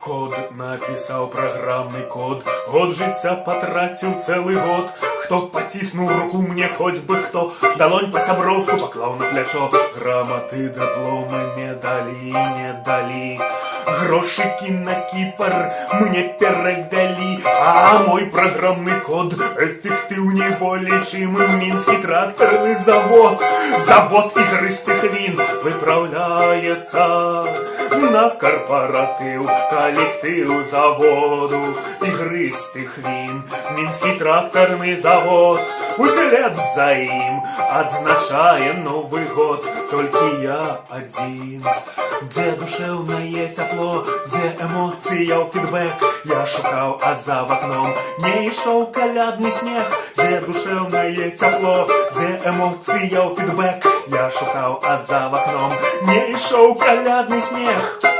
Код напісаў, праграмны код, год жыцця патраціў, цэлы год. Хто паціснуў руку мне, хоць бы хто, далонь па-сяброўску паклаў на плячо. Граматы, дыпломы, медалі не далі. Грошыкі на Кіпр мне перавялі, а мой праграмны код эфектыўней болей, чым Мінскі трактарны завод. Завод ігрыстых він выпраўляецца на карпаратыў, калектыў заводу ігрыстых він. Мінскі трактарны завод услед за ім адзначае Новы год. Толькі я адзін. Дзе душэўнае цяпло, дзе эмоцыя ў фідбэк? Я шукаў, а за вакном не ішоў калядны снег. Дзе душэўнае цяпло, дзе эмоцыя ў фідбэк? Я шукаў, а за вакном не ішоў калядны снег.